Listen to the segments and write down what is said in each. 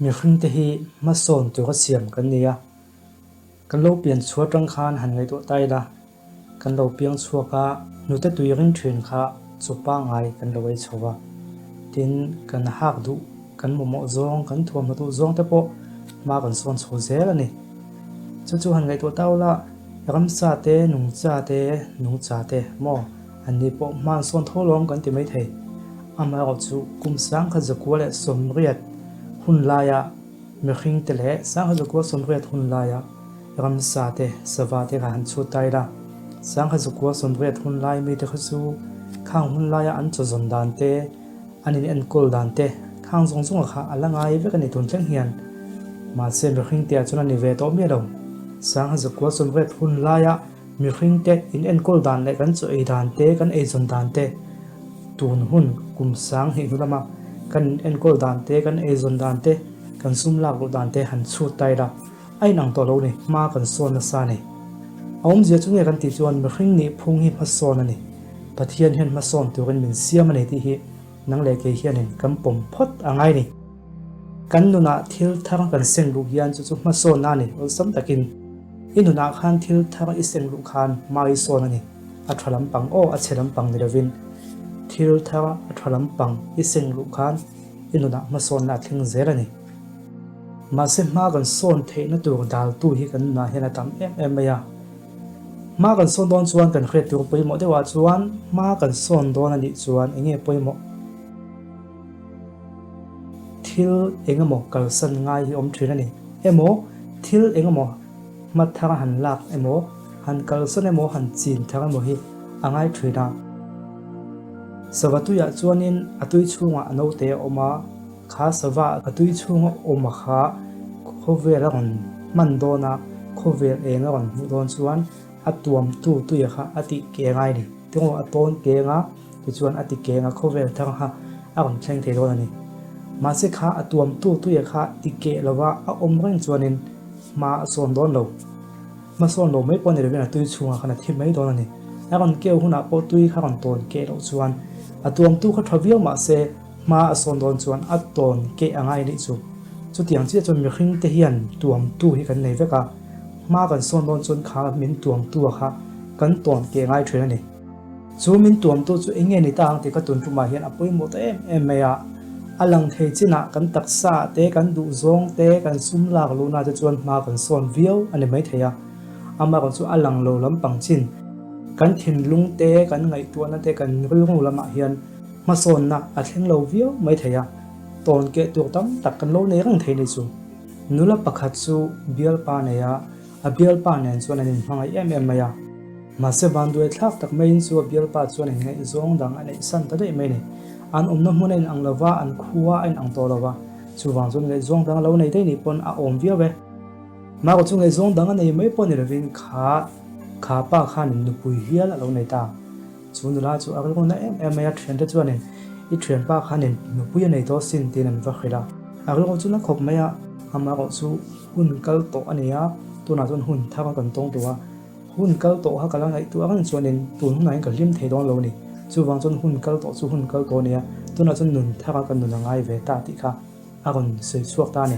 Mihringte hi hmasawn tura siam kan ni a, kan lo pian chhuah atang khan han ngaihtuah ta ila, kan lo piang chhuak a, hnute tui ring thin kha chaw pangngai kan lo ei chho va, tin kan hak duh, kan mamawh zawng, kan thuamhnaw duh zawng te pawh hma kan sawn chho zel a ni. Chu chu han ngaihtuah ta ula, ramsa te, nungcha te, nungcha te maw an ni pawh hma an sawn tho lawm kan ti maithei. Amaherawhchu kum 1980 hun laia mihring te leh 1980 hun laia ramsa te, sava te kha han chhut ta ila, 1980 hun lai mite kha chu khang hun laia an chaw zawn dan te, An in enkawl dan te khang zawng zawnga kha a la ngai vek a ni tun thleng hian. Mahse mihring te ah chuan a ni ve tawh miah lo. 1980 hun laia mihring te in enkawl dan leh kan chaw ei dan te, kan eizawn dan te, tun hun kum 2000 hnu lama kan in enkawl dan te, kan eizawn dan te, kan sum lak luh dan te han chhut ta ila a inang tawh lo ni, hma kan sawn nasa a ni. A awmzia chu nge kan tih chuan mihring nih phung hi hmasawn a ni. Pathian hian hmasawn turin min siam a ni tih hi nang leh kei hianin kan pawm phawt a ngai ni. Kan nunah thil thar kan seng luh hian chu chu hmasawnna a ni awlsam takin. I nunah khan thil thar i seng luh khan hma i sawn a ni. A tha lampang aw a chhe lampang ni lovin thil thar a tha lampang i seng luh khan i nunah hmasawnna a thleng zel a ni. Mahse hma kan sawn theihna tur daltu hi kan nunah hian a tam em em mai a. Hma kan sawn dawn chuan kan hriat tur pawimawh deuhah chuan hma kan sawn dawn a nih chuan eng nge pawimawh? Thil eng emaw kalsan ngai hi awm thin a ni. Emaw thil eng emaw hma thar han lak emaw, han kalsan emaw, han chin thar emaw hi a ngai thin a. Sava tuiah chuanin a tui chhungah a naute a awm a. Kha sava a tui chhunga awm a kha khawvel a rawn hman dawn a, khawvel eng a rawn hmuh dawn chuan a tuamtu tuia kha a tih keng a ni. Tingaw a tawn keng a, tichuan a ti keng a, khawvel thar kha a rawn thleng thei dawn a ni. Mahse kha a tuamtu tuia kha ti keh lova a awm reng chuanin hma a sawn dawn lo. Hmasawn lo mai pawh ni lovin a tui chhungah khan a thi mai dawn a ni. A rawn keu hunah pawh tui kha rawn tawn keh loh chuan a tuamtu kha tha viau mahse, Hma a sawn dawn chuan a tawn keh a ngai nih chu. Chutiang chiah chuan mihring te hian tuamtu hi kan nei vek a, hma kan sawn dawn chuan kha min tuamtu a kha kan tawn keh ngai thin a ni. Chu min tuamtu chu eng nge ni ta ang tih ka tun tumah hian a pawimawh ta em em mai a, a lang thei chinah kan taksa te, kan duhzawng te, kan sum lak luhna te chuan hma kan sawn viau a ni maithei a, amaherawhchu chu a lang lo lampang chin kan thinlung te, kan ngaihtuahna te, kan rilru lamah hian Hmasawnna a thleng lo viau mai thei a, tawn keh tur tam tak kan lo nei reng thei ni chu. Nula pakhat chu bialpa nei a, a bialpa nen chuan an inhmangaih em em mai a. Mahse vanduai thlak tak maiin chu a bialpa chuan inngaihzawng dang a neih san ta daih mai ni. An awmna hmun a inang lo va, an khua a inang tawh lo va, chuvang chuan ngaihzawng dang a lo nei daih nih pawn a awm viau e. Mahrawh chu ngaihzawng dang a nei mai pawh ni lovin kha kha pa khanin nupui hial a lo nei ta. Chu nula chu a rilru na em em mai a, thiante chuanin i thianpa khanin nupui a nei tawh sin tiin an va hrilh a. A rilru chu na khawp mai a, amaherawh chu hun kal tawh a ni a, tunah chuan hun thar kan tawng tawh a, hun kal tawh kha ka la ngaihtuah reng chuanin tun hunah hian ka hlim thei dawn lo a ni. Chuvang chuan hun kal tawh chu hun kal tawh a ni a, tunah chuan nun thara ka nun a ngai ve ta tih kha a rawn sawi chhuak ta a ni.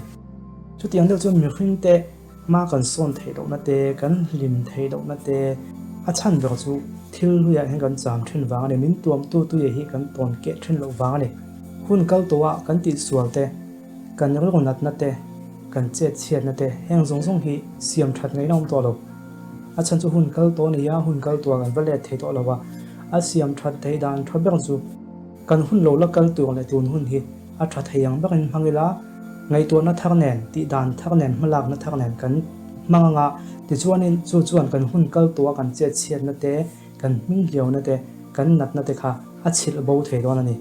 Chutiang deuh chuan mihringte Hma kan sawn theih lohna te, kan hlim theih lohna te, a chhan ber chu thil hluiah hian kan cham thin vang a ni, min tuamtu tuia hi kan tawn keh thin loh vang a ni. Hun kal tawhah kan tihsual te, kan rilru natna te, kan chet chhiatna te, heng zawng zawng hi siam that ngaihna awm tawh lo. A chhan chu hun kal tawh a ni a, hun kal tawhah kan va let thei tawh lo a, a siam that theih dan tha ber chu Kan hun lo la kal tur leh tun hun hi a tha thei ang berin hmang ila, ngaihtuahna thar nen, tih dan thar nen, hmalakna thar nen kan hmang anga, tichuanin chu chuan kan hun kal tawha kan chet chhiatna te, kan hming hliauna te, kan natna te kha a chhilh bo thei dawn a ni.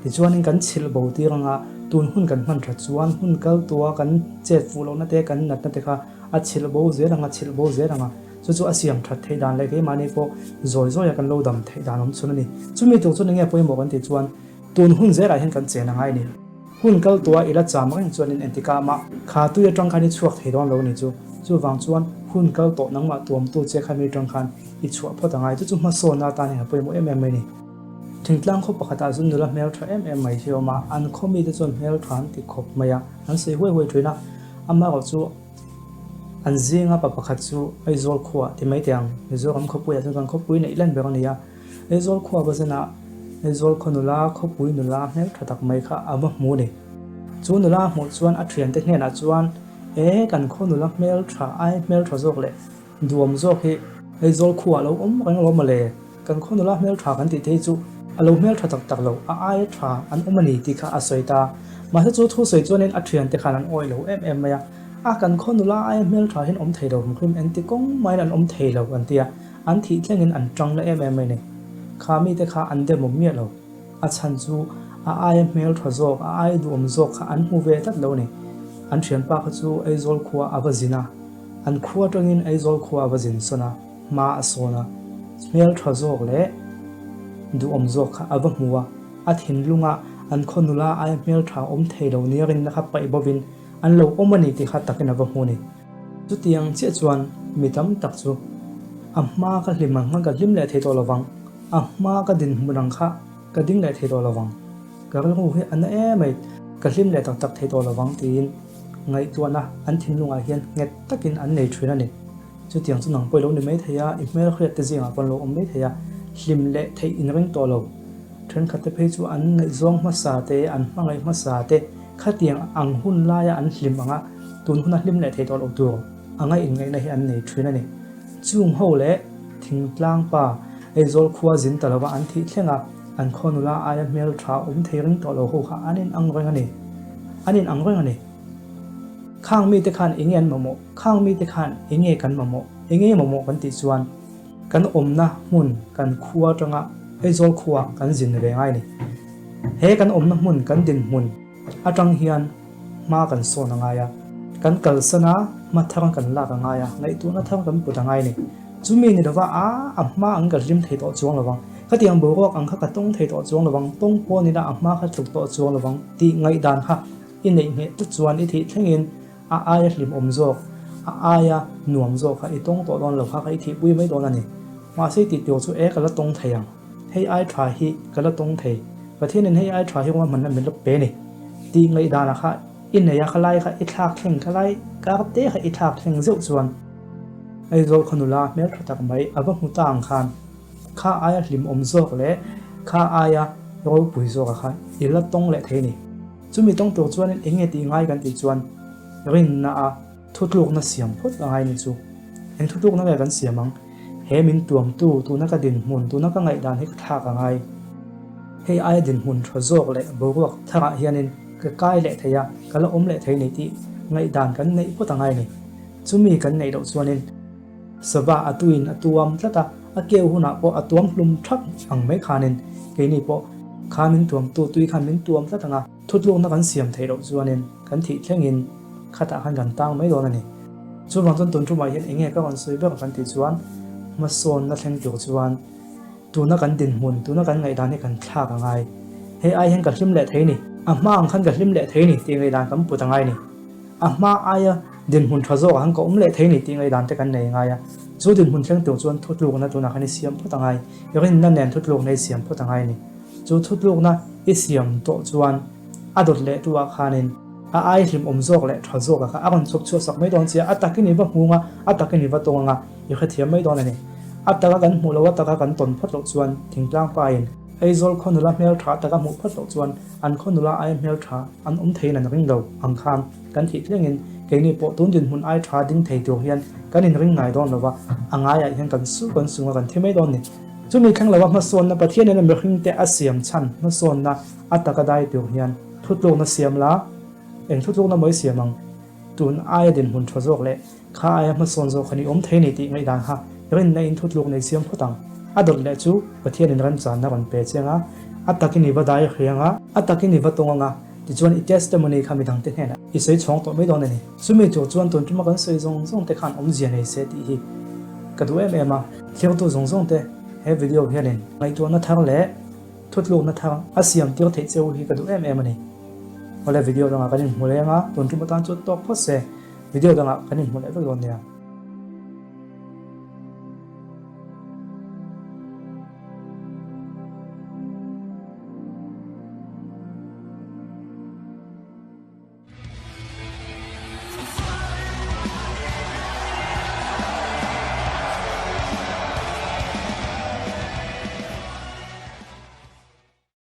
Tichuanin kan chhilh bo tir anga tun hun kan hman that chuan hun kal tawha kan chet fuh lohna te, kan natna te kha a chhilh bo zel anga, chhilh bo zel anga. Chu chu a siam that theih dan leh keimahni pawh zawi zawia kan lo dam theih dan awm chhun a ni. Chumi tur chuan enge pawimawh kan tih chuan tun hun zelah hian kan chen a ngai a ni. Hun kal tua i la cham reng chuanin entikah mah kha tui atang khan i chhuak thei dawn lo a ni chu. Chuvang chuan hun kal tawh nangmah tuamtu che kha mi atang khan i chhuah phawt a ngai. Chu chu hmasawnna atan hian a pawimawh em em mai a ni. Thingtlang khaw pakhatah chuan nula hmeltha em em mai hi a awm a, an khaw mite chuan hmeltha an ti khawp mai a, an sawi huai huai thin a. Amaherawh chu an zinga pa pakhat chu Aizawl khuaah ti mai teh ang, Mizoram khawpuiah chuan kan khawpui neih len ber a ni a. Aizawl khua va zenah Aizawl khaw nula, khawpui nula hmeltha tak mai kha a va hmu a ni. Chu nula a hmuh chuan a thiante hnenah chuan, E, kan khaw nula hmeltha ai hmeltha zawk leh Duam zawk hi Aizawl khuaah lo awm reng lo mawle, kan khaw nula hmeltha kan tih te hi chu a lo hmeltha tak tak lo, a aia tha an awm a ni tih kha a sawi ta. Mahse chu thu sawi chuanin a thiante khan an awih lo em em mai a, a kan khaw nula aia hmeltha hian awm thei lo hrim engti kawng mahin an awm thei lo an ti a, an thih thlengin an tang na em em mai ni. Kha mite kha an demawm miah lo. A chhan chu a aia hmeltha zawk, a aia duhawm zawk kha an hmu ve tlat lo a ni. An thianpa kha chu Aizawl khua a va zin a. An khua atangin Aizawl khua a va zin sawn a, hma a sawn a, hmel tha zawk leh duhawm zawk kha a va hmu a, a thinlunga an khaw nula aia hmel tha awm thei lo nia rinna kha paih bovin an lo awm a ni tih kha takin a va hmu a ni. Chutiang chiah chuan mi tam tak chu a hma ka hlim ang khan ka hlim leh thei tawh lovang, a hma ka dinhmun ang kha ka ding leh thei tawh lovang, ka rilru hi a na em mai, ka hlim leh tak tak thei tawh lovang tiin Ngaihtuahna an thinlungah hian nghet takin an nei thin a ni. Chutiang chu nang pawh i lo ni mai thei a, i hmelhriat te zingah pawh an lo awm mai thei a, hlim leh theih inring tawh lo. Thenkhat te phei chu an ngaihzawng hmasa te, an hmangaih hmasa te khatiang ang hun laia an hlim anga tun huna hlim leh thei tawh loh tur anga inngaihna hi an nei thin a ni. Chung ho leh thingtlang pa Aizawl khua zin ta lova an thih thleng a, an khaw nula aia hmel tha awm thei ring tawh lo ho kha an in ang reng a ni. An in ang reng a ni. Khang mite khan enge an mamawh? Khang mite khan enge kan mamawh? Enge mamawh kan tih chuan kan awmna hmun kan khua atanga Aizawl khua kan zin ve ngai a ni. He kan awmna hmun kan dinhmun atang hian hma kan sawn a ngai a, kan kalsan a, hma thar kan lak a ngai a, ngaihtuahna thar kan put a ngai a ni. Chumi ni lova a a hma ang ka hlim thei tawh chuang lovang, khatiang boruak ang kha ka tawng thei tawh chuang lovang, tawng pawh nila a hma kha tluk tawh chuang lovang tih ngaihdan kha i neih ngheh tlat chuan i thih thlengin a aia hlimawm zawk, a aia nuam zawk kha i tawng tawh dawn lo kha kha i thihpui mai dawn a ni. Mahse tih tur chu e ka la tawng thei ang, hei ai tha hi ka la tawng thei, Pathianin hei ai tha hi ruahmanna min la pe ni tih ngaihdanah kha i nei a, khalai kha i thlak thleng, khalai kar te kha i thlak thleng zeuh chuan Aizawl khaw nula hmel tha tak mai a va hmu ta ang khan kha aia hlimawm zawk leh kha aia ropui zawkah khan i la tawng leh thei a ni. Chumi tawng tur chuanin eng nge tih ngai kan tih chuan rinna a thutlukna siam phawt a ngai ni chu. Eng thutlukna nge kan siam ang? He min tuamtu tuna ka dinhmun, tuna ka ngaihdan hi ka thlak a ngai. Hei aia dinhmun tha zawk leh boruak tharah hianin ka kai leh thei a, ka la awm leh thei ni tih ngaihdan kan neih phawt a ngai a ni. Chumi kan neih loh chuanin sava a tuin a tuam tlat a, a keu hunah pawh a tuam hlum thak ang mai khanin keini pawh kha min tuamtu tui khan min tuam tlat ang a, thutlukna kan siam theih loh chuanin kan thih thlengin khatah khan kan tang mai dawn a ni. Chuvang chuan tun tumah hian enge ka rawn sawi ber kan tih chuan hmasawnna thleng tur chuan Tuna kan dinhmun, tuna kan ngaihdan hi kan thlak a ngai. Hei ai hian ka hlim leh thei ni, a hma ang khan ka hlim leh thei ni tih ngaihdan kan put a ngai ni. A hma aia dinhmun tha zawkah khan ka awm leh thei ni tih ngaihdan te kan nei a ngai a. Chu dinhmun thleng tur chuan thutlukna tunah khan i siam phawt a ngai. Rinna nen thutlukna i siam phawt a ngai ni. Chu thutlukna i siam tawh chuan a dawt leh tu ah khanin a ai hlimawm zawk leh tha zawkah khan a rawn chhawp chhuah sak mai dawn che a, a takin i va hmung a, a takin i va tawng ang a. I hrethiam mai dawn a ni. A taka kan hmuh loh a taka kan tawn phawt loh chuan thingtlang pa in Aizawl khaw nula hmeltha taka hmuh phawt loh chuan an khaw nula aia hmeltha an awm theiin an ring lo ang khan kan thih thlengin keini pawh tun dinhmun ai tha ding thei tur hian kan inring ngai dawn lova a ngaiah hian kan su kan sung a kan thi mai dawn ni. Chumi thleng lova hmasawnna Pathianin a mihringte a siam chhan hmasawnna a taka dai tur hian thutlukna siam la eng thutlukna mawi siam ang tun aia dinhmun tha zawk leh Kha aia hmasawn zawk khan i awm thei ni tih ngaihdan kha rinna in thutluk nei siam phawt ang. A dawt leh chu Pathianin remchanna rawn pe chiang a, a takin i va dai hriang a, a takin i va tawng ang a, tichuan i testimony kha midangte hnenah i sawi chhawng tawh mai dawn a ni. Chumi tur chuan tun tuma kan sawi zawng zawng te khan awmzia nei se tih hi ka duh em em a. Thirtu zawng zawng te he video hianin ngaihtuahna thar leh thutlukna thar a siam tir theih cheu hi ka duh em em a ni. Awle video dangah kan inhmu leng a, tun tum atan chuan tawk phawt se. Video dangah kan inhmu leh vek dawn nia.